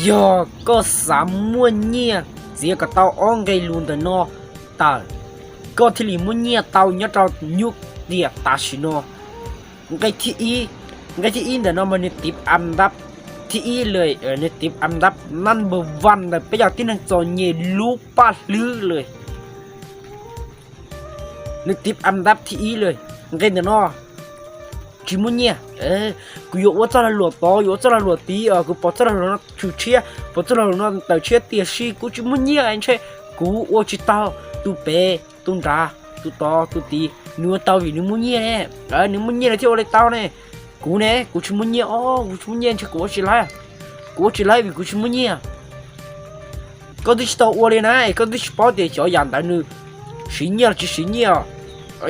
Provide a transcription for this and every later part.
Yog koj xav muaj nyiaj, txiav kom tau ob nqe lus ntawm no tawm, koj thiaj li muaj nyiaj tau nyob rau nyuj tiam tam sim no. Nqe thib ib, nqe thib ib ntawm no mas nws tiv am ntap thib ib lawm, nws tiv am ntap number one ntawm peb cov tib neeg txom nyem lub paj hlwb lawm. Nws tiv am ntap thib ib lawm. Nqe ntawm no tsis muaj nyiaj. Kuv yuav ua txoj lag luam tod, yuav ua txoj lag luam tid, kuv pom txoj lag luam no tshwm tshiab, pom txoj lag luam no tawm tshiab, tiam sis kuv tsis muaj nyiaj ntshe kuv ua tsis tau. Tus pem, tus nrad, tus tod, tus tid, nws ua tau vim nws muaj nyiaj ne. Nws muaj nyiaj nws thiaj ua li tau ne. Kuv ne, kuv tsis muaj nyiaj os, kuv tsis muaj nyiaj ntshe kuv ua tsis laib. Kuv ua tsis laib vim kuv tsis muaj nyiaj. Koj twb tsis tau ua li na, koj twb tsis paub tias xyov yam ntawd nws siv nyiaj los tsis siv nyiaj,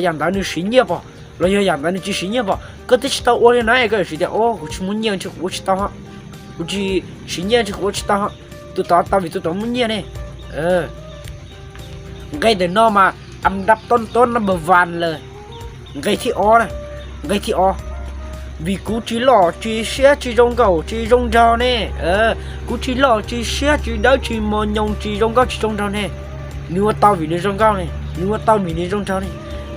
yam ntawd nws siv nyiaj pom los yog yam ntawd nws tsis siv nyiaj pom, koj twb tsis tau ua li na, koj yuav siv tias o kuv tsis muaj nyiaj ntshe kuv ua tsis tau, kuv tsis siv nyiaj ntshe kuv ua tsis tau, tus tod tau vim tus tod muaj nyiaj ne. Nqe ntawm no mas am dab tob tob number one lawm. Nqe thib ob, nqe thib ob, vim kuv tsis loj tsis siab tsis zoo nkauj tsis zoo nraug ne, kuv tsis loj tsis siab tsis dawb tsis mos nyoos tsis zoo nkauj tsis zoo nraug ne. Nws ua tau vim nws zoo nkauj ne, nws ua tau vim nws zoo nraug ne,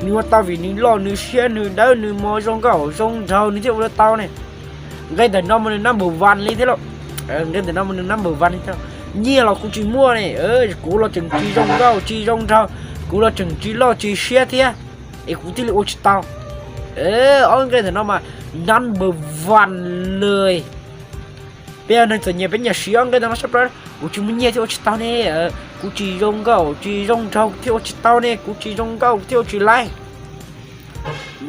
nws ua tau vim nws loj nws siab nws dawb nws mos zoo nkauj zoo nraug nws thiaj ua tau ne. Nqe ntawm no mas nws number one li thiab lauj. Nqe ntawm no mas nws number one li thiab. Nyiaj los kuv tsis muaj ne, kuv los tseem tsis zoo nkauj tsis zoo nraug, kuv los tseem tsis loj tsis siab thiab, es kuv thiaj li ua tsis tau. Ob nqe ntawm no mas number one lawm. Peb yog neeg txom nyem peb nyiam siv ob nqe ntawm no sab plaws, kuv tsis muaj nyiaj thiaj ua tsis tau ne, kuv tsis zoo nkauj tsis zoo nraug thiaj ua tsis tau ne, kuv tsis zoo nkauj thiaj ua tsis laib.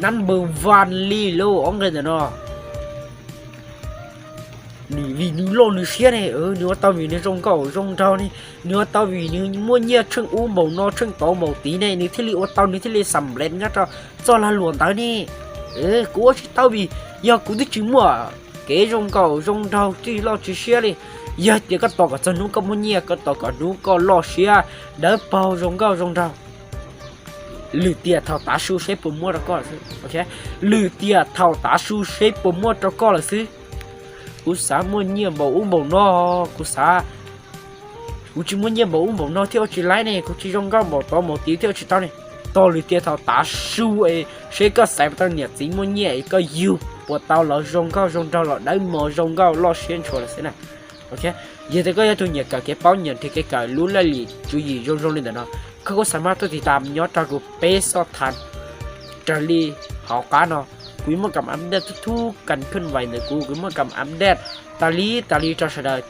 Number one li lauj ob nqe ntawm no. Nws vim nws loj nws siab ne, nws ua tau vim nws zoo nkauj zoo nraug ne, nws ua tau vim nws muaj nyiaj tsheej ub npaum no tsheej tod npaum tid ne, nws thiaj li ua tau, nws thiaj li xam lev nyob rau txoj lag luam ntawd ne. Kuv ua tsis tau vim yog kuv twb tsis muaj kev zoo nkauj zoo nraug tsis loj tsis siab li. Yog tias koj tos kom txog hnub koj muaj nyiaj, koj tos kom hnub koj loj siab dawb paug zoo nkauj zoo nraug, lwm tiam thaum tav su seb puas muaj rau koj lawm xwb. Lwm tiam thaum tav su seb puas muaj rau koj lawm xwb. Kuv xav muaj nyiaj npaum ub npaum no, kuv xav, kuv tsis muaj nyiaj npaum ub npaum no thiaj ua tsis laib ne, kuv tsis zoo nkauj npaum tod npaum tid thiaj ua tsis tau ne. Tos lwm tiam thaum tav su es seb koj xaiv tau niam txiv muaj nyiaj es koj yug puas tau lawv zoo nkauj zoo nraug los dawb mos zoo nkauj loj siab ntshua lawm xwb na. Yog tias koj yog tus nyiam kawm kev paub nyiam nrhiav kev kawm lub laj lim tswv yim zoo zoo li ntawm no, koj kuj xav maj tuaj tiv tam nyob rau kuv peb xoj thav raws li hauv qab no. Kuv yuav muaj kam update thub thub kas khej vais ntawm kuv, kuv muaj kam update tas li tas li rau sawv daws